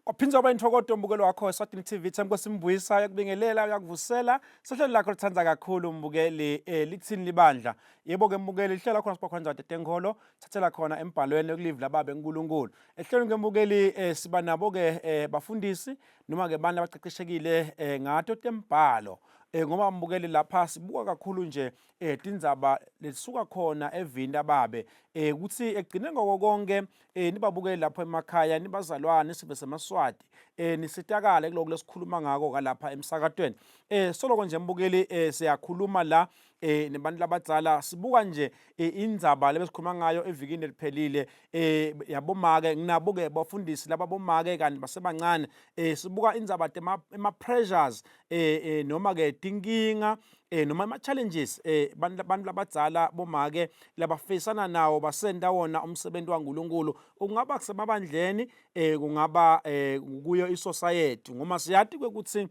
Kwaphindza kwaba intokoto mbukelo wakho eSwatini TV Themba Simbuyisa uyakubingelela uyakuvusela sohlelo lakho lithanda kakhulu mbukeli eh, lithini libandla yebo ke mbukeli lihlelo lakho siba khona tenkolo thathela khona embhalweni okulive lababe uNkulunkulu ehlelweni ke mbukeli eh, siba nabo ke eh, bafundisi noma ke abantu abaqeqeshekile eh, ngato tembhalo eh, ngoba mbukeli lapha sibuka kakhulu nje eh, tindzaba lesuka khona evini lababe eh, ukuthi egcine ngoko konke eh nibabukeli lapho emakhaya nibazalwane sive semaswati eh nisitakale kuloko lesikhuluma ngako kalapha emsakatweni eh soloko nje mbukeli eh siyakhuluma la eh nebantu labadzala sibuka nje eh, indzaba lebesikhuluma ngayo evikini eliphelile eh yabomake nginabo ke bafundisi laba bomake kanti basebancane eh sibuka indzaba tema pressures eh, eh noma ke tinkinga eh noma ama challenges eh bantu bantu labadzala bomake labafisana nawo basenda wona umsebenzi waNkulunkulu kungaba kusemabandleni eh kungaba eh kuyo isociety ngoba siyati ukuthi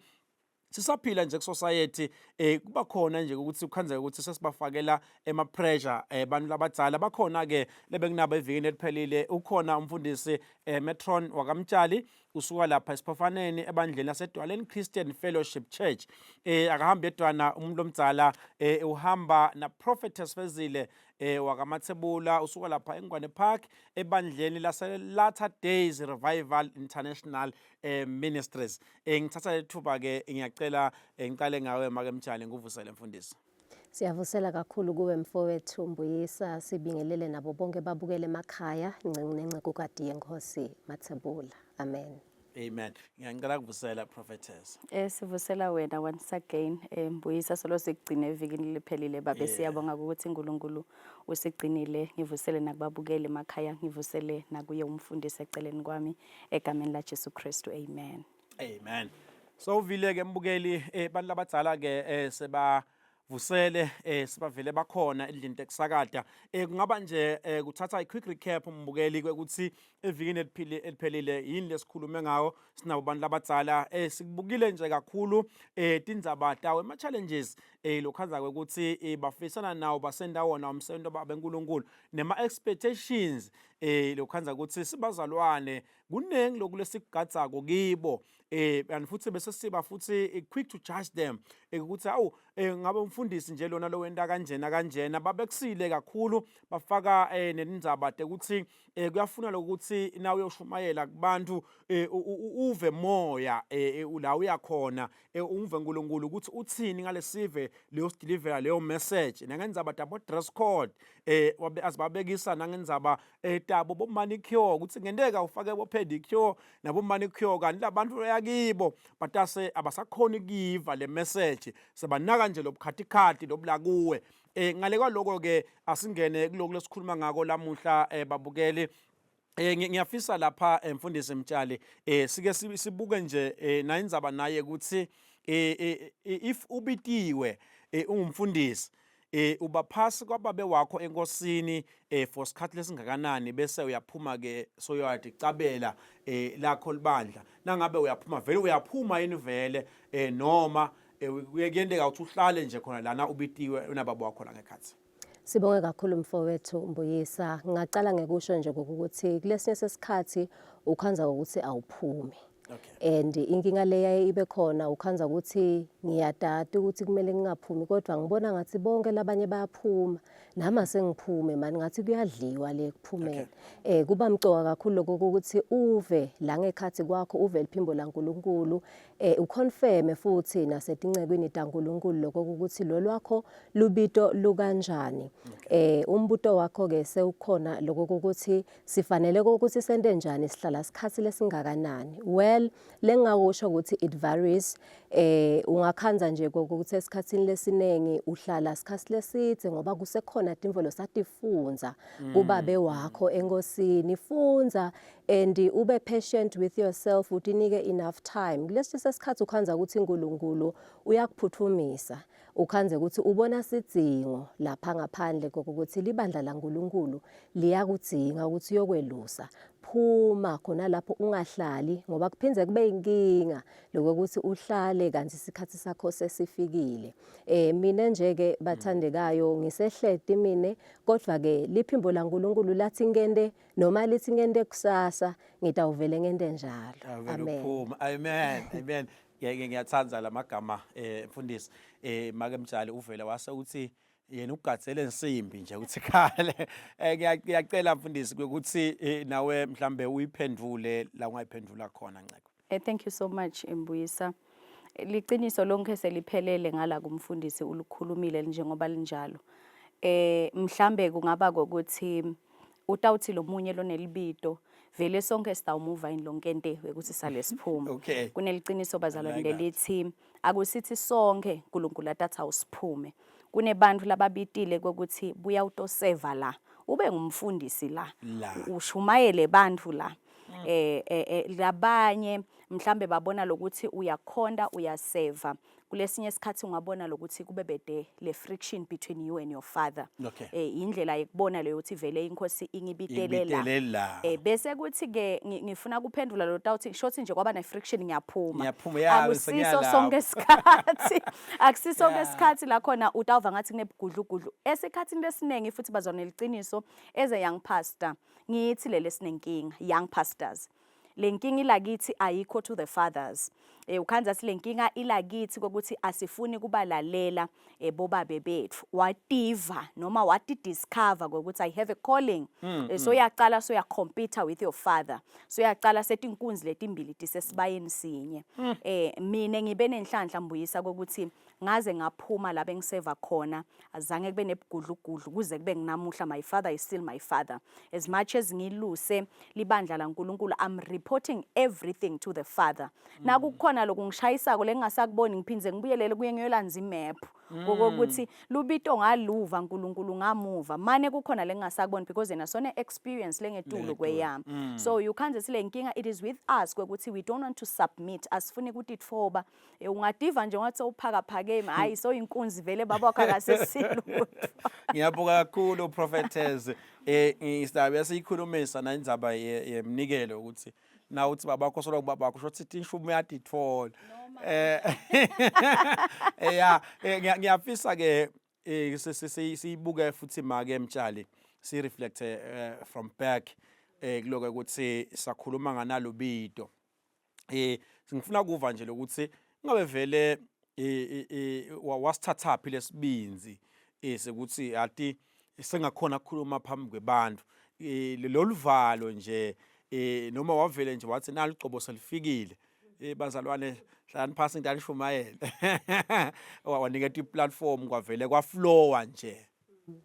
sisaphila nje kusociety eh kuba khona nje ukuthi ukhanzeka ukuthi sesibafakela ema pressure eh bantu labadzala bakhona ke lebekunabo evikini eliphelile ukhona umfundisi eh, Metron wakamtshali usuka lapha esiphofaneni ebandleni lasedwaleni Christian Fellowship Church eh akahambi yedwana umuntu omdzala eh uhamba na Prophetess Fezile eh wakamathebula usuka lapha eNgwane Park ebandleni lase Latter Days Revival International eh, Ministries eh ngithatha lethuba ke ngiyacela eh, ngiqale ngawe make Mtshali ngikuvusele mfundisi Siyavusela kakhulu kuwe mfowethu Mbuyisa, sibingelele nabo bonke babukele emakhaya, inceku nencekukati yenkosi Mathebula. Amen. Amen. Ngiyacela kuvusela prophetess. Eh sivusela wena once again eh Mbuyisa solo sigcine evikini liphelile babe yeah. Siyabonga ukuthi uNkulunkulu usigcinile ngivusele nakubabukeli emakhaya ngivusele nakuye umfundisi eceleni kwami egameni la Jesu Kristu amen. Amen. So uvile ke mbukeli eh bantu labadzala ke eh seba vusele eh sibavele bakhona endlini tekusakada eh kungaba nje eh kuthatha i quick recap umbukeli ukuthi evikini eliphile eliphelile yini lesikhulume ngawo sinabo abantu labadzala eh sikubukile nje kakhulu eh tindzaba tawo ema challenges eh lokhanza ukuthi eh, bafisana nawo basenda wona umsebenzi babenkulunkulu nema expectations eh lokhanza ukuthi sibazalwane Kuningi lokhu lesikugadzako kibo eh and futhi bese siba futhi eh, quick to judge them eh, ukuthi awu eh, ngabe umfundisi nje lona lowenta kanjena kanjena babekusile kakhulu bafaka eh, nendzaba ukuthi eh, kuyafuna lokuthi na uyoshumayela kubantu eh, uve moya eh, la uyakhona eh, umve uNkulunkulu ukuthi uthini ngalesive leyo sidilivela leyo message nangendzaba tabo dress code eh azibabekisa nangendzaba eh tabo bo manicure ukuthi ngenteka ufake bo pedicure nabo manicure kanti labantu yakibo batase abasakhoni kuyiva le message sebanaka nje lobukhatikhathi lobula kuwe eh ngale kwaloko ke asingene kuloku lesikhuluma ngako lamuhla eh babukeli Eh ngiyafisa lapha eh, mfundisi Mtshali eh sike sibuke nje eh nayindzaba naye ukuthi eh, if ubitiwe ungumfundisi eh uba phasi kwababe wakho enkosini eh for sikhathi lesingakanani bese uyaphuma ke soyadicabela eh lakho libandla nangabe uyaphuma vele uyaphuma yini vele eh noma kuyenteka ukuthi uhlale nje khona lana ubitiwe unababa wakho la ngekhathi Sibonge kakhulu mfowethu Mbuyisa. Ngingaqala ngekusho nje ukuthi kulesinye sesikhathi ukhanza ukuthi awuphumi. Okay. And inkinga le yaye ibe khona ukhanza ukuthi ngiyadada ukuthi kumele ngingaphumi kodwa ngibona ngathi bonke labanye bayaphuma nami asengiphume mani ngathi kuyadliwa le kuphumela. Okay. Eh kuba mcoka kakhulu lokho ukuthi uve la ngekhathi kwakho uve liphimbo laNkulunkulu eh uconfirme futhi nasetincekwini taNkulunkulu lokho ukuthi lolwakho lubito lukanjani. Eh umbuto wakho ke sewukhona lokho ukuthi sifanele ukuthi sente njani sihlala isikhathi lesingakanani. Well lengakusho ukuthi it varies eh ungakhanza nje ukuthi esikhathini lesinengi uhlala isikhathi lesidze ngoba kusekhona timvo losatifunza kubabe wakho enkosini funza and ube patient with yourself utinike enough time kulesi sesikhathi ukhanza ukuthi uNkulunkulu uyakuphuthumisa ukhanze ukuthi ubona sidzingo lapha ngaphandle kokuthi libandla laNkulunkulu liyakudzinga ukuthi uyokwelusa. Phuma khona lapho ungahlali ngoba kuphinde kube inkinga lokuthi uhlale kanti isikhathi sakho sesifikile. Eh mina nje ke bathandekayo ngisehleti mina kodwa ke liphimbo laNkulunkulu lathi ngende noma lithi ngende kusasa ngitawuvele ngende njalo. Amen. Amen. Amen. Ngiyathanda lamagama eh mfundisi eh make mtshali uvele wase uthi yena ugadzele nsimbi nje ukuthi khale eh ngiyacela mfundisi ukuthi eh, nawe mhlambe uyiphendule la ungayiphendula khona nceko eh, thank you so much Mbuyisa liqiniso lonke seliphelele ngala kumfundisi ulukhulumile njengoba linjalo eh mhlambe kungaba ukuthi utawuthi lo munye lonelibito vele sonke sitawumuva yini lonke nte ukuthi sale siphume okay. kuneliciniso bazalwane lelithi akusithi sonke uNkulunkulu atatha usiphume kunebantu lababitile kokuthi buya utoseva la ube ngumfundisi la, la. ushumayele bantu la mm. eh, eh, eh labanye mhlambe babona lokuthi uyakhonda uyaseva kulesinye isikhathi ungabona lokuthi kube bede le friction between you and your father okay. eh indlela yekubona leyo ukuthi vele inkosi ingibitelela la eh bese kuthi ke ngifuna kuphendula lo tawuthi shothi nje kwaba ne friction ngiyaphuma ngiyaphuma ya akusiso sonke isikhathi akusiso sonke isikhathi la khona utawuva ngathi kunebugudlugudlu esikhathini lesiningi futhi bazona iqiniso as a young pastor ngithi lele sinenkinga young pastors Le nkinga ilakithi ayikho to the fathers. Eh ukhanza sithi lenkinga ilakithi kokuthi asifuni kubalalela eh, bobabe bethu. Wativa noma wati discover kokuthi I have a calling. Mm, eh, so yaqala so ya compete with your father. So yaqala setinkunzi letimbili tisesibayeni sinye. Eh mina ngibe nenhlanhla mbuyisa kokuthi Ngaze ngaphuma la bengiseva khona azange kube nebugudlugudlu kuze kube nginamuhla my father is still my father as much as ngiluse libandla laNkulunkulu I'm reporting everything to the father mm. nakukhona lokungishayisako lengingasakuboni ngiphindze ngibuyelele kuye ngiyolanza imap ngokuthi lubito ngaluva uNkulunkulu ngamuva mane kukhona lengingasakuboni because yena sone experience lengetulu kweyami mm. so you can't say lenkinga it is with us kwekuthi we don't want to submit asifuni kutitfoba Eh, ungativa nje ngathi sewuphakaphakeme hayi soyinkunzi vele baba wakho akasesilutho Ngiyabonga kakhulu prophetess. Eh ngisabe siyikhulumisa nandzaba yemnikelo ukuthi na uthi babakho solo babakho sho ukuthi inshumo uyadithola. Eh ya eh, ngiyafisa ke eh siyibuke futhi make mtshali si reflect eh, from back eh kuloko ukuthi sakhuluma nganalubito. Eh ngifuna kuva nje lokuthi ngabe vele eh, eh, wasithathaphi lesibinzi eh sekuthi ati sengakhona ukukhuluma phambi kwebantu eh loluvalo nje eh noma wavele nje wathi naligcobo selifikile eh bazalwane hlalani phasi ngidalishumayela waniketa iplatform kwavele kwaflowa nje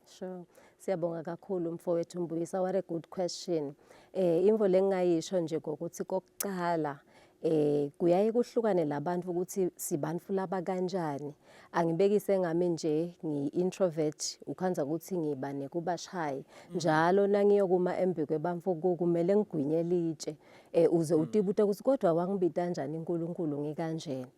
Sure. Siyabonga kakhulu mfowethu Mbuyisa what a good question. Eh imvo lengingayisho nje ngokuthi kokucala eh kuyaye kuhlukane labantu ukuthi sibantu laba kanjani. Angibekise ngami nje ngi introvert ukhanza ukuthi ngiba nekuba shy. Njalo nangiyokuma embi kwebantfu kumele ngigwinye litshe. Eh uze utibuta ukuthi kodwa wangibita kanjani uNkulunkulu ngikanjena.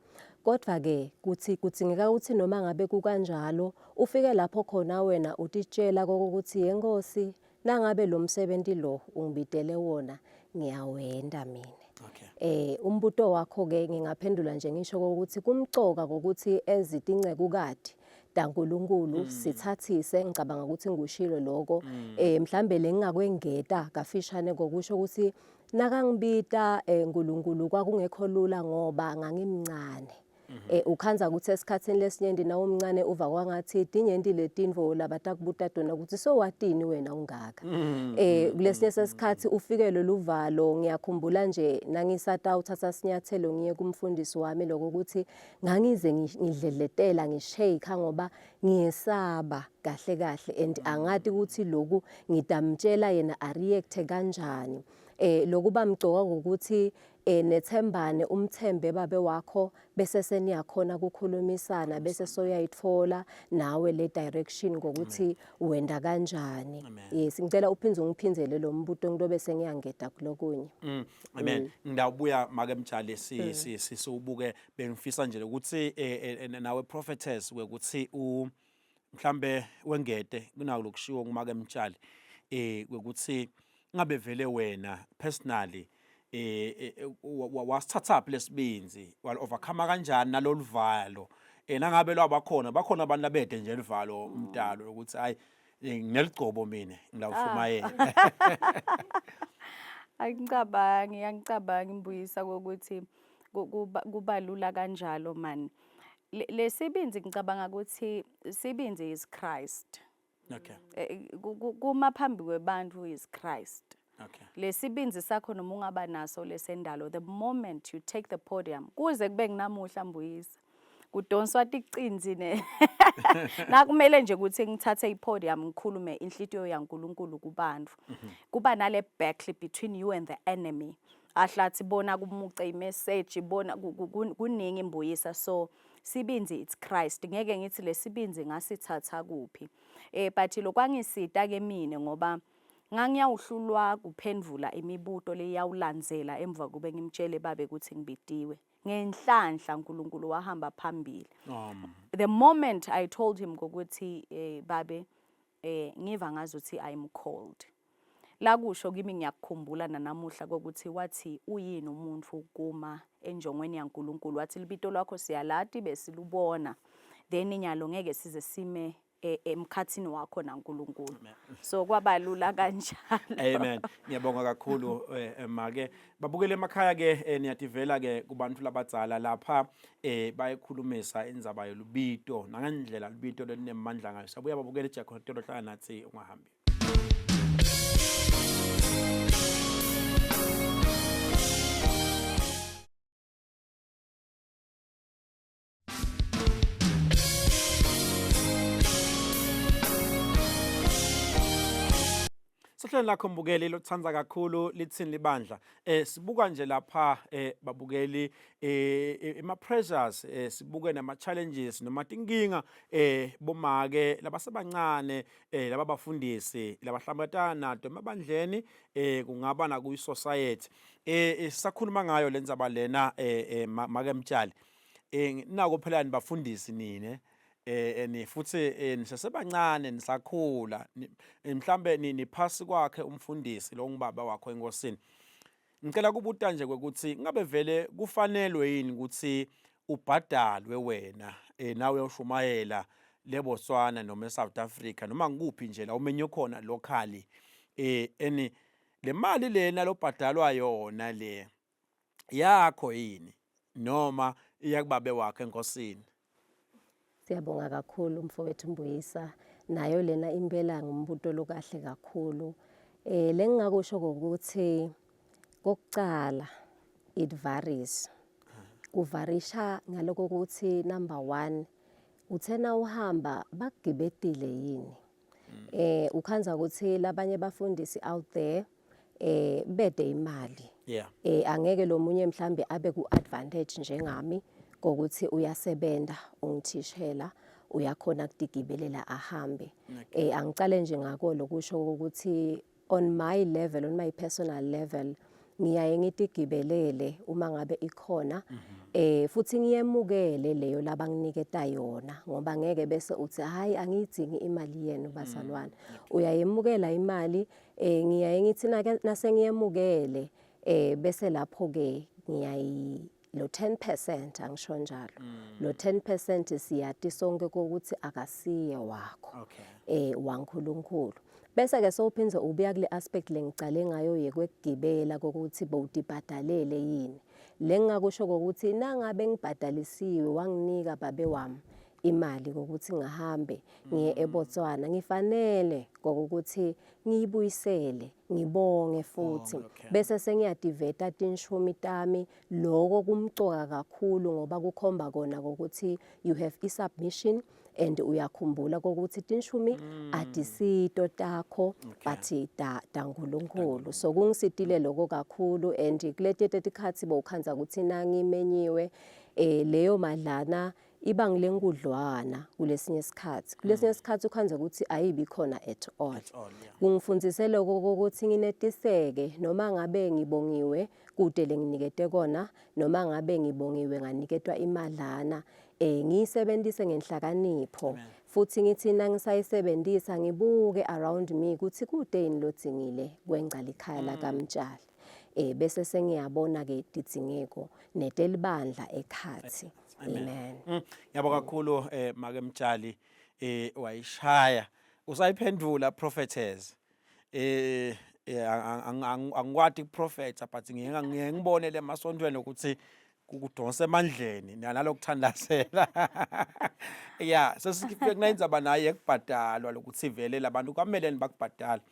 Kodwa-ke kuthi kudzingeka ukuthi noma ngabe kukanjalo ufike lapho khona wena utitshela kokuthi yenkosi nangabe lo msebenzi lo ungibitele wona ngiyawenda mina. Okay. Eh umbuto wakho ke ngingaphendula nje ngisho ukuthi kumcoka kokuthi ezitincekukati daNkulunkulu mm. sithathise ngicabanga ukuthi ngikushilo lokho mm. eh mhlambe lengingakwengeta kafishane kokusho ukuthi Nakangibita eh, Nkulunkulu kwakungekho lula ngoba ngangimncane. Mm -hmm. Eh ukhanza ukuthi esikhathini lesinyenti na umncane uva kwangathi tinyenti letintfo labatakubuta tona ukuthi so watini wena ungaka. Mm -hmm. Eh kulesinye sesikhathi ufikelwe luvalo ngiyakhumbula nje nangisata uthatha sinyathelo ngiye kumfundisi wami lokho ukuthi ngangize ngidledletela ngishake ngoba ngiyesaba kahle kahle and angati ukuthi lokhu ngidamtshela yena a react kanjani eh lokuba mgcoka ngokuthi eh nethembane umthembe babe wakho bese seniyakhona ukukhulumisana bese soyayithola nawe le direction ngokuthi wenda kanjani yes ngicela uphinde ungiphindzele lo mbuto ngilobe sengiyangeda kulokunye mm, amen mm. ngidawubuya make mtshali si mm. si siwubuke bengifisa nje ukuthi eh, eh, eh, nawe prophetess ukuthi u mhlambe wengete kunako lokushiwo kumake mtshali eh ukuthi Ngabe vele wena personally eh, eh, eh wasithathaphi lesibinzi wal overcome kanjani naloluvalo eh nangabe lwabakhona bakhona abantu labede nje livalo umdalo ukuthi hayi eh, ngineligcobo mina ngilawushumayela ah. Angicabangi angicabangi mbuyisa kokuthi kuba lula kanjalo man lesibinzi ngicabanga ukuthi sibinzi is Christ Okay. Eh, kuma phambi kwebantu is Christ. Okay. Lesibinzi sakho noma ungaba naso lesendalo the moment you take the podium kuze kube nginamuhla mbuyisa kudonswa ticinzi ne nakumele nje ukuthi ngithathe ipodium ngikhulume inhlitiyo yaNkuluNkulu kubantu mhm. kuba nale battle between you and the enemy ahlathi bona kumuce imessage bona kuningi imbuyisa so Sibindzi it's Christ ngeke ngithi lesibindzi ngasithatha kuphi eh but lokwangisita ke mine ngoba ngangiyawuhlulwa kuphendvula imibuto leyawulandzela emva kube ngimtshele babe ukuthi ngibitiwe ngenhlanhla uNkulunkulu wahamba phambili um. the moment i told him ngokuthi eh babe eh ngiva ngazuthi i'm cold Lakusho kimi ngiyakukhumbula nanamuhla kokuthi wathi uyini umuntu kuma enjongweni yaNkulunkulu wathi libito lwakho siyalati besilubona then inyalo ngeke size sime e, emkhathini wakho naNkulunkulu so kwaba lula kanjalo amen ngiyabonga kakhulu eh, eh, make babukele emakhaya ke eh, niyativela ke kubantu labadzala lapha eh bayikhulumisa indzaba yolubito nangendlela lubito lelinemandla ngayo sabuya babukele ijakhona hlala nathi ungahambi Sohlelo lakho mbukeli lokuthanda kakhulu lithini libandla eh sibuka nje lapha eh babukeli eh ema pressures eh sibuke nama challenges noma tinkinga eh bomake labasebancane eh laba bafundisi labahlangabetana nato emabandleni eh kungaba nakuyi society eh, eh sisakhuluma ngayo lendzaba lena eh, eh make mtshali eh nako phela nibafundisi nine eh ni futhi eh, nisesebancane nisakhula mhlambe niphasi kwakhe umfundisi lo ngubaba wakho enkosini Ngicela kubuta nje kwekuthi ngabe vele kufanelwe yini ukuthi ubhadalwe wena eh, nawe uyoshumayela leBotswana noma eSouth Africa noma ngikuphi nje la umenywe khona locally eh eni le mali lena lobhadalwa yona le yakho yini noma iyakubabe wakhe enkosini Siyabonga kakhulu mfowethu Mbuyisa. Nayo lena impela ngumbuto lokahle kakhulu. Eh lengingakusho ukuthi kokucala it varies. Kuvarisha ngaloko ukuthi number 1 uthena uhamba bakugibetile yini? Eh ukhanza ukuthi labanye bafundisi out there eh bede imali yeah eh angeke lo munye mhlambe abe ku advantage njengami ngokuthi uyasebenza ungithishela uyakhona kudigibelela ahambe eh angicale nje ngako lokusho ukuthi on my level on my personal level ngiyaye ngitigibelele uma ngabe ikhona mm -hmm. eh futhi ngiyemukele leyo labanginiketa yona ngoba ngeke bese uthi hayi angiyidingi imali yenu bazalwane mm -hmm. uyayemukela imali Eh ngiyaye ngithi nasengiyemukele eh bese lapho ke ngiyayi lo 10% angisho njalo mm. lo 10% siyati sonke ukuthi akasiye wakho okay. eh waNkulunkulu bese ke sowuphinze ubuya kule aspect lengicale ngayo yekwekugibela kokuthi bowutibhadalele yini lengingakusho kokuthi nangabe ngibhadalisiwe wanginika babe wami imali kokuthi ngihambe ngiye mm. eBotswana ngifanele ngokuthi ngiyibuyisele ngibonge futhi oh, okay. bese sengiyadiveta tinshumi tami lokho kumcoka kakhulu ngoba kukhomba kona ukuthi you have i submission and uyakhumbula kokuthi tinshumi mm. adisito takho okay. but da daNkulunkulu so kungisitile lokho kakhulu and kuleti tikhathi bowukhanza ukuthi nangimenyiwe eh leyo madlana Iba ngilenkudlwana kulesinye isikhathi. Kulesinye isikhathi ukhandze ukuthi ayibi khona at all. At all, yeah. Kungifundise lokho kokuthi nginetiseke noma ngabe ngibongiwe kude lenginikete kona noma ngabe ngibongiwe nganiketwa imadlana eh ngiyisebenzise ngenhlakanipho futhi ngithi nangisayisebenzisa ngibuke around me ukuthi kude yini lodzingile kwengca likhaya lakaMtshali eh bese sengiyabona ke tidzingeko netelibandla ekhathi amen Ngiyabonga kakhulu eh make Mtshali eh wayishaya usayiphendula prophetess eh eh, angikwati ukuprofetha but ngike ngike ngibone le masontweni ukuthi kudonsa emandleni nalokuthandazela yeah sesifike kunayindzaba naye yekubhadalwa lokuthi vele labantu kwamele bakubhadala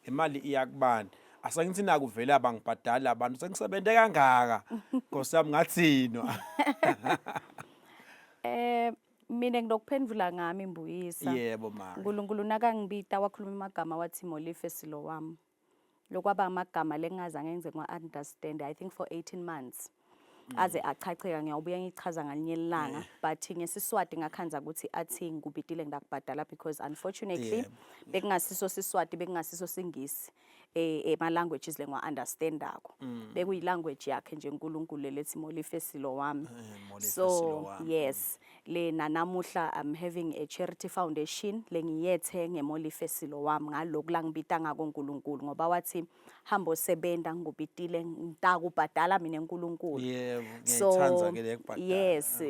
imali iyakubani asengithi naku vele abangibhadali abantu sengisebenze kangaka nkosi yami ngathinwa Eh mina nginokuphendvula ngami Mbuyisa. Yebo mama. uNkulunkulu nakangibita wakhuluma amagama wathi Molife silo wami. Lokwaba amagama lengingazange ngize ngwa-understand I think for 18 months. Aze achacheka ngiyawubuya ngichaza ngalinye ilanga but ngesiswati ngakhandza ukuthi athi ngikubitile ngidakubhadala because unfortunately Yebo. bekungasiso siswati bekungasiso singisi eh ema languages lengwa understandako bekuyi language yakhe nje uNkulunkulu lethi Molife silo wami Molife so silo wami. yes le nanamuhla I'm having a charity foundation lengiyethe ngeMolife silo wami ngaloku langibita ngako uNkulunkulu ngoba wathi hamba osebenta ngikubitile ngitakubhadala mina uNkulunkulu Yebo, ngiyayithanda ke le yokubhadala. yes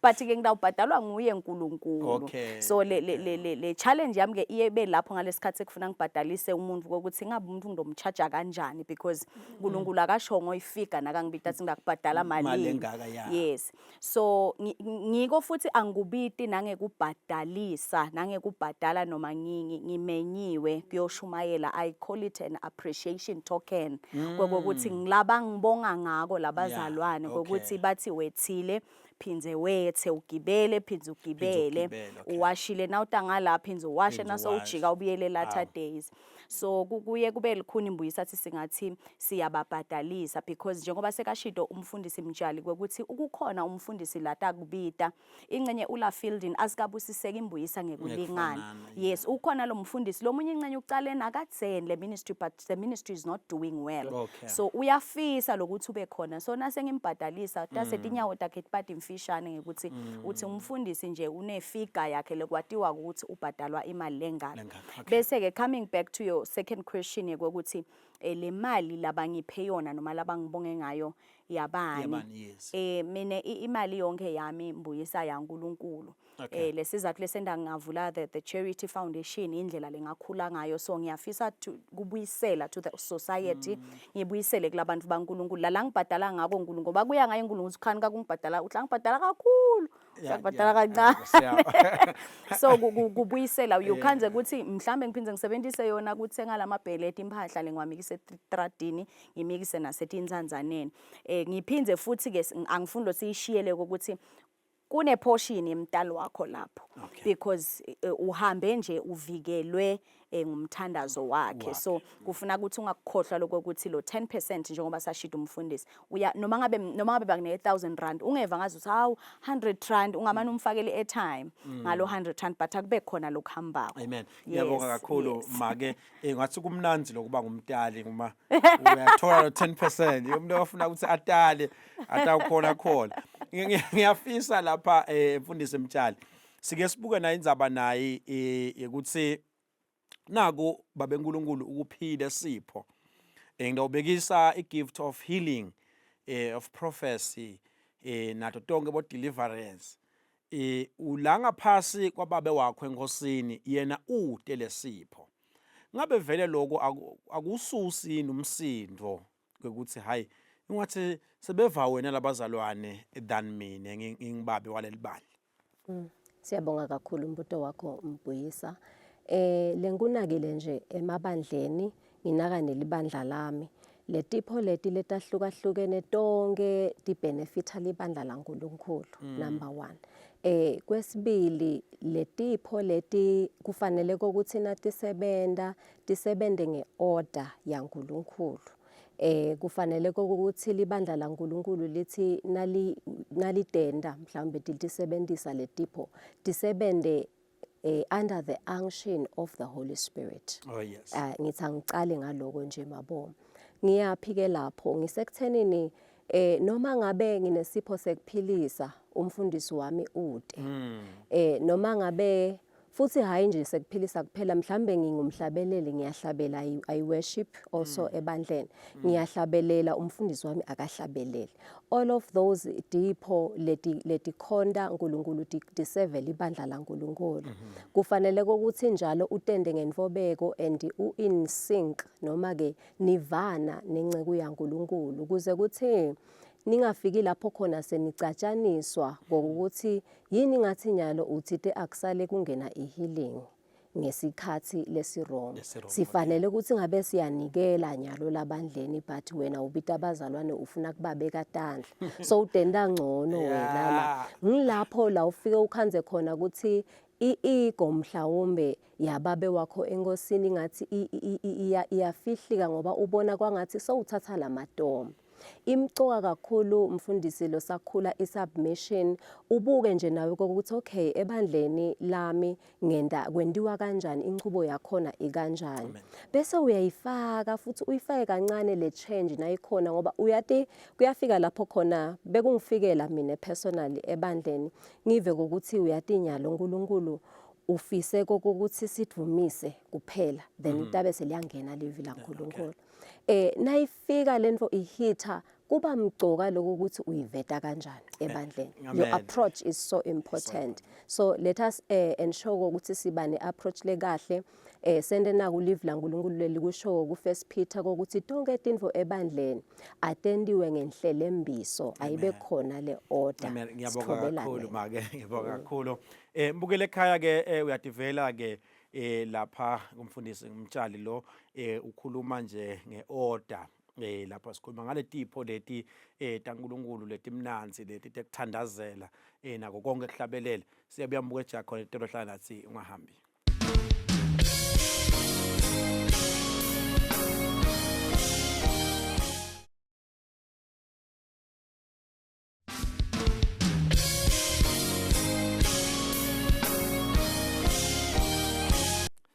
but ke ngitawubhadalwa nguye uNkulunkulu Okay, so le le le le, le challenge yami ke iye ibe lapho ngalesikhathi ekufuna ngibhadalise umuntu kokuthi ngabe umuntu ngidomcharge kanjani because uNkulunkulu akashongo ifika nakangibita athi ngakubhadala Imali malini engaka, ya. yes so ngiko futhi angikubiti nangekubhadalisa nangekubhadala noma ngimenyiwe kuyoshumayela i call it an appreciation token kokuthi ngilaba ngibonga ngako labazalwane kokuthi bathi wethile phindze wethe ugibele phindze ugibele ugibele, okay. uwashile nawuta ngala phindze uwashe Phindze nasowujika uwashe. ubuyele latter Awu. days so kuye kube lukhuni imbuyisa athi singathi siyababhadalisa because njengoba sekashido umfundisi Mtshali kwekuthi ukukhona umfundisi lata kubita ingcenye ula fielding asikabusiseki imbuyisa ngekulingana Ngekufanana, yes ukhona lo mfundisi lo munye ingcenye ucale nakadzeni le ministry but the ministry is not doing well Okay. so uyafisa lokuthi ube khona so nase ngimbhadalisa tase tinyawo takhe tibadi mfishane ngekuthi uthi umfundisi nje unefiga yakhe lekwatiwa ukuthi ubhadalwa imali lengaka Lengaka, okay. bese ke coming back to your second question yekokuthi eh, le mali labangiphe yona noma labangibonge ngayo yabani Yabani, yes. eh mina imali yonke yami mbuyisa yaNkulunkulu Okay. eh lesizathu lesenda ngavula the charity foundation indlela lengakhula ngayo so ngiyafisa to kubuyisela to the society ngibuyisele kulabantu baNkulunkulu la ngibhadala ngako uNkulunkulu ngoba kuya ngaye uNkulunkulu ukuthi khani kakungibhadala uthi angibhadala kakhulu ngibhadala kancane so kubuyisela uyokhanze ukuthi mhlambe ngiphinde ngisebenzise yona ukuthenga lamabheleti impahla lengiwamikise etradini ngimikise nasetinzanzaneni eh ngiphinde futhi ke angifuni lo siyishiyele ukuthi kune portion yemtalo wakho lapho Okay. because uhambe nje uvikelwe ngumthandazo wakhe so kufuna ukuthi ungakukhohlwa lokho ukuthi lo 10% njengoba sashida umfundisi uya noma ngabe bakunike 1000 rand ungeva ngazi ukuthi hawu 100 rand ungamane umfakele airtime ngalo 100 rand but akube khona lokuhambako Amen. Ngiyabonga Yes, kakhulu yes. make eh ngathi kumnanzi lokuba ngumtali uma uyathola lo 10% umuntu ofuna ukuthi atale atawukhona khona. Ngiyafisa lapha eh mfundisi Mtshali sike sibuke nayo indzaba nayi ukuthi naku babe uNkulunkulu ukuphile sipho. Ngidawubekisa i-gift of healing of prophecy nato tonke bo deliverance eh ula ngaphasi kwababe wakho enkosini yena ute lesipho ngabe vele lokho akususi yini umsindo ukuthi hayi ingathi sebeva wena labazalwane than mina ngingibabe waleli bandla Siyabonga kakhulu umbuto wakho Mbuyisa. Eh lenkunakile nje emabandleni nginaka nelibandla lami. Letipho leti letahlukahlukene tonke tibenefita libandla laNkulunkulu number 1. Eh kwesibili letipho leti kufanele kokuthi natisebenta tisebente ngeorder yaNkulunkulu. Eh kufanele kokuthi libandla laNkulunkulu lithi nali nalitenda mhlawumbe litisebentisa letipho tisebente eh under the unction of the Holy Spirit. Oh yes. Ah ngithi angicale ngaloko nje mabo. Ngiyaphi ke lapho ngisekuthenini eh noma ngabe nginesipho sekuphilisa umfundisi wami ude. Eh noma ngabe futhi hayi nje sekuphilisa kuphela mhlambe ngingumhlabeleli ngiyahlabela I worship also ebandleni. Ngiyahlabelela umfundisi wami akahlabeleli. All of those dipho leti letikhonta uNkulunkulu disevele ibandla laNkulunkulu. Kufanele ukuthi njalo utende ngentfobeko and u in sync noma ke nivana nenceku yaNkulunkulu ukuze kuthi ningafiki lapho khona senicatshaniswa ngokuthi yini ngathi nyalo uthite akusale kungena i-healing ngesikhathi lesi-wrong. Lesi-wrong, Sifanele ukuthi ngabe siyanikela nyalo labandleni but wena ubita abazalwane ufuna kubabeka tandla. So utenda ngcono wena la. Ngilapho la ufike ukhanze khona ukuthi i-ego mhlawumbe yababe wakho enkosini ngathi iyafihlika ngoba ubona kwangathi sowuthatha lamatomu. Imcoka kakhulu mfundisi losakhula i-submission ubuke nje nawe kokuthi okay ebandleni lami ngenda kwentiwa kanjani inchubo yakhona ikanjani bese uyayifaka futhi uyifake kancane le change nayikhona ngoba uyati kuyafika lapho khona bekungifikela mina personally ebandleni ngive kokuthi uyati nyalo uNkulunkulu ufise kokuthi sidvumise kuphela then itabe seliyangena livi laNkulunkulu. Eh nayifika lento ihitha kuba mgcoka lokho ukuthi uyiveta kanjani ebandleni. Your Amen. approach is so important. So let us ensure ukuthi siba ne-approach lekahle sende naku live laNkulunkulu lelikusho ku First Peter kokuthi tonke tintfo ebandleni atentiwe ngenhlelembiso ayibe khona le order. Amen. Ngiyabonga Sitfobelane. kakhulu make, ngiyabonga kakhulu. Mbukele ekhaya ke uyativela ke lapha kumfundisi ngumtshali lo ukhuluma nje ngeorder lapha sikhuluma ngale tipho leti taNkulunkulu letimnandzi leti tekuthandazela nako konke kuhlabelela. Siyabuya mbuke ejaha khona etolo hlala nathi ungahambi.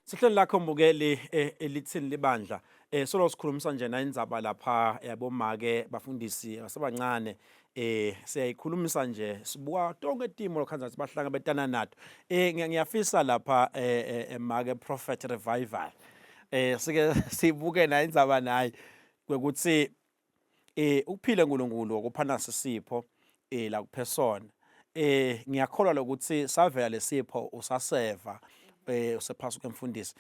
Sihlelo lakho mbukeli elithini libandla solo sikhulumisa nje na indzaba lapha yabomake bafundisi basebancane siyayikhulumisa nje sibuka tonke timo lokhanza sibahlangabetana nato ngiyafisa lapha make prophet revival sike sibuke na indzaba nayi kwekuthi ukuphila uNkulunkulu wakuphana sisipho la kuphe sona. Ngiyakholwa lokuthi savela lesipho usaseva usephasi kwemfundisi.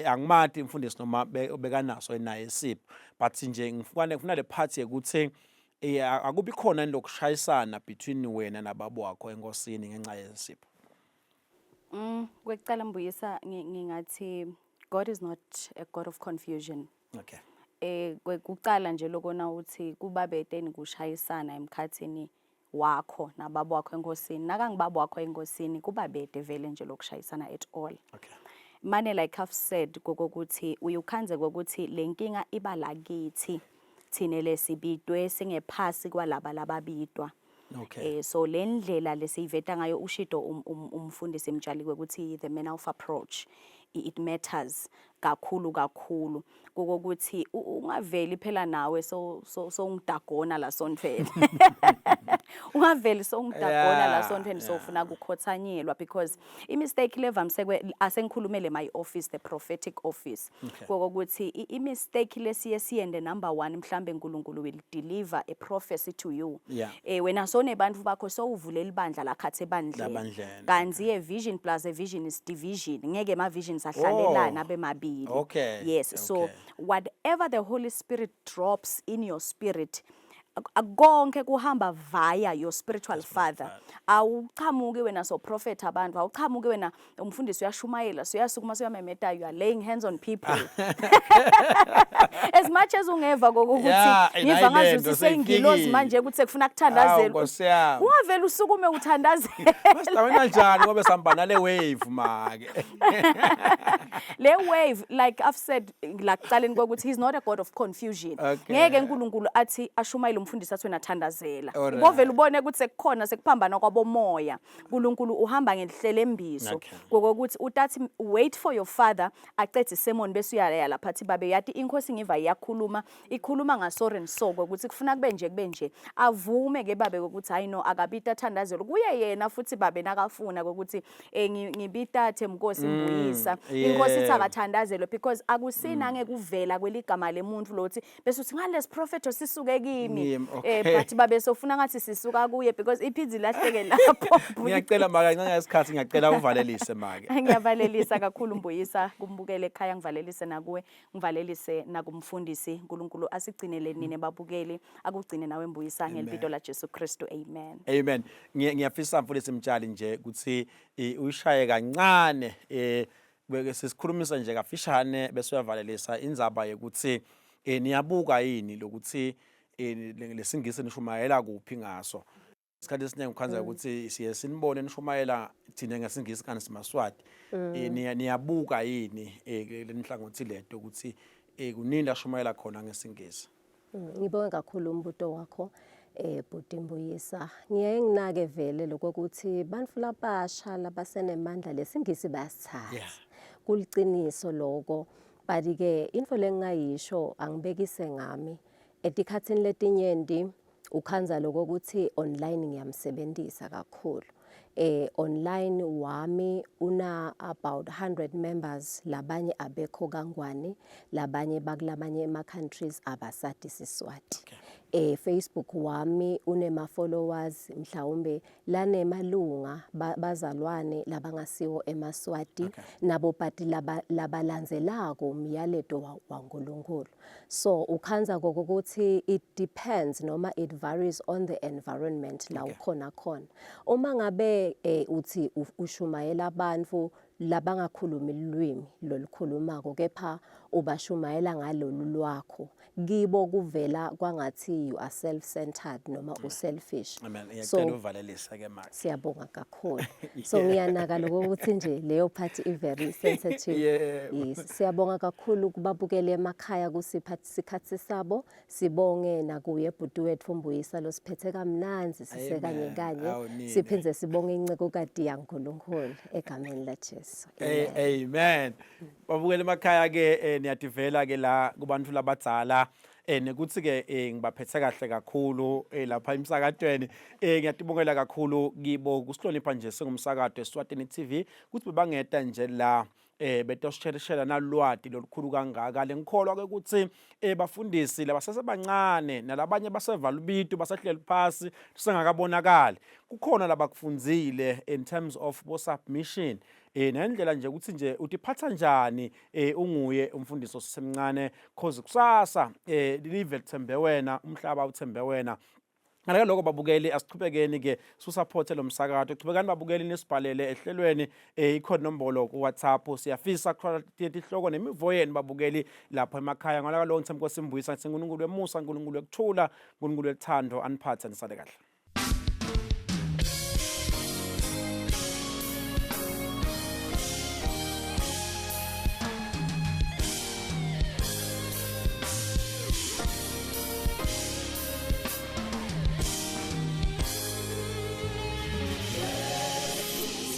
Angimati imfundisi noma bekanaso naye isipho but nje ngifuna le part yokuthi akubi khona lokushayisana between wena nababo wakho enkosini ngenxa yesipho. Kwekucala Mbuyisa ngingathi God is not a God of confusion. Okay. Kwekucala nje lokona uthi kuba beteni kushayisana emkhathini wakho nababa wakho enkosini. Nakangibaba wakho enkosini kuba bede vele nje lokushayisana at all. Okay. Mane like I've said kokuthi uyukhanze kokuthi lenkinga iba lakithi thine lesibidwe singephasi kwalaba lababidwa. Okay. So le ndlela lesiyiveta ngayo ushido umfundisi Mtshali ukuthi the manner of approach it matters kakhulu kakhulu kokuthi ungaveli phela nawe so so songidagona la sontfweni ungaveli songidagona la sontfweni so ufuna kukhothanyelwa because i mistake levamise asengikhulumele my office, the prophetic office, kokuthi i mistake lesiye siyende number 1 mhlambe uNkulunkulu will deliver a prophecy to you wena sonebantu bakho sowuvulela ibandla lakhathi ebandleni Labandleni, kanti a vision plus a vision is division ngeke ma visions ahlalelana abe mabili. Yes, so whatever the Holy Spirit drops in your spirit konke kuhamba via your spiritual father. Awuchamuki wena so prophet abantu, awuchamuki wena umfundisi uyashumayela, suyasukuma suyamemeta, you are laying hands on people. As much much as ungeva kokuthi Yeah, and ngiva hayi lento ngazuthi seyingilozi seyifikile. manje ukuthi sekufuna Hawu, kuthandazelwa Nkosi yami. ungavele usukume uthandazele Master wena njani ngoba sihamba nale wave make. Le wave, like I've said la kuqaleni kokuthi he's not a god of confusion. Okay. Ngeke uNkulunkulu athi ashumayele umfundisi athi wena thandazela. Alright. Ubovele ubone ukuthi sekukhona sekuphambana kwabomoya. uNkulunkulu uhamba ngenhlelembiso Okay. ngokuthi utathi wait for your father acethe isermon bese uyaya lapha athi babe yathi inkosi ngiva iyakhuluma ikhuluma ngaso and so ukuthi kufuna kube nje kube nje avume ke babe ukuthi hayi no akabita thandazelo kuye yena futhi babe nakafuna ukuthi eh, ngibita Themkosi Mbuyisa inkosi ithi akathandazelwe because akusina ngekuvela kweligama lemuntu lothi bese uthi ngalesi prophet sisuke kimi Kimi, okay. eh but babe sofuna ngathi sisuka kuye because iphindze ilahleke lapho Ngiyacela maka ngenxa yesikhathi ngiyacela uvalelise make. Ngiyavalelisa kakhulu Mbuyisa kumbukele ekhaya ngivalelise nakuwe ngivalelise nakumfundisi uNkulunkulu asigcinele nini babukeli akugcine nawe Mbuyisa ngelibito la Jesu Kristu amen. Amen. Ngiyafisa mfundisi Mtshali nje ukuthi uyishaye kancane eh beke sisikhulumisa nje kafishane bese uyavalelisa indzaba yokuthi niyabuka yini lokuthi lesingisi nishumayela kuphi ngaso. Isikhathi esiningi ukhanza ukuthi siye sinibone nishumayela thina ngesingisi kanti simaswati. Niyabuka yini lenhlangothi leto ukuthi kunini lashumayela khona ngesingisi. Ngibonge kakhulu umbuto wakho bhuti Mbuyisa. Ngiyaye nginake vele lokuthi bantu labasha labasenemandla lesingisi bayasithatha. Kuliciniso loko but ke info lengingayisho angibekise ngami etikhatsini letinyenti ukhanza lokuthi online ngiyamsebenzisa kakhulu. Online wami una about 100 members labanye abekho kangwane labanye bakulamanye ema countries abasati siswati. Facebook wami unema followers mhlawumbe lanemalunga bazalwane labangasiwo emaswati nabo but labalandzelako umyaleto waNkulunkulu. So ukhanza kokuthi it depends noma it varies on the environment la ukhona khona. Uma ngabe uthi ushumayela abantu labangakhulumi lulwimi lolukhulumako kepha ubashumayela ngalolu lwakho kibo kuvela kwangathi you are self-centered noma u-selfish. Amen. Ngiyacela uvalelise ke make. Siyabonga kakhulu. So ngiyanaka lokho ukuthi nje leyo part i very sensitive. Yes, siyabonga kakhulu kubabukeli emakhaya kusipha isikhathi sabo. Sibonge nakuye bhuti wethu Mbuyisa losiphethe kamnanzi sisekanye kanye. Siphinde sibonge incekukati yaNkulunkulu egameni la Jesu. Amen. Amen. Babukeli emakhaya ke niyadivela ke la kubantu labadzala nekuthi ke ngibaphethe kahle kakhulu lapha emsakatweni ngiyatibongela kakhulu kibo kusihlonipha nje sengumsakato eSwatini TV kuthi bebangeta nje la betosisherishela nalwati lolukhulu kangaka lengikholwa ke ukuthi bafundisi labasesebancane nalabanye basevalubito basehleli phasi sengakabonakali kukhona labakufundzile in terms of bo submission nendlela nje ukuthi nje utiphatha njani unguye umfundisi osemncane cause kusasa live lithembe wena umhlaba uthembe wena. Ngale lokho babukeli asichubekeni ke susupporte lo msakato chubekani babukeli nisibhalele ehlelweni ikhona nombolo ku WhatsApp siyafisa kuthola tihloko nemivo yenu babukeli lapho emakhaya ngola kaloko ngithemba Mbuyisa ngithi uNkulunkulu wemusa uNkulunkulu wekuthula uNkulunkulu wethando aniphathe nisale kahle.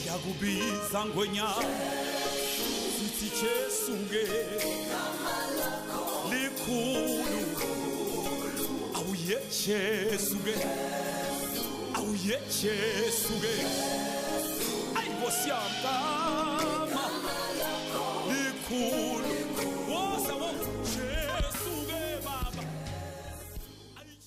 Siyakubiza ngonyaka sithi Jesu ke likhulu awuye Jesu ke awuye Jesu ke ayi Nkosi yami.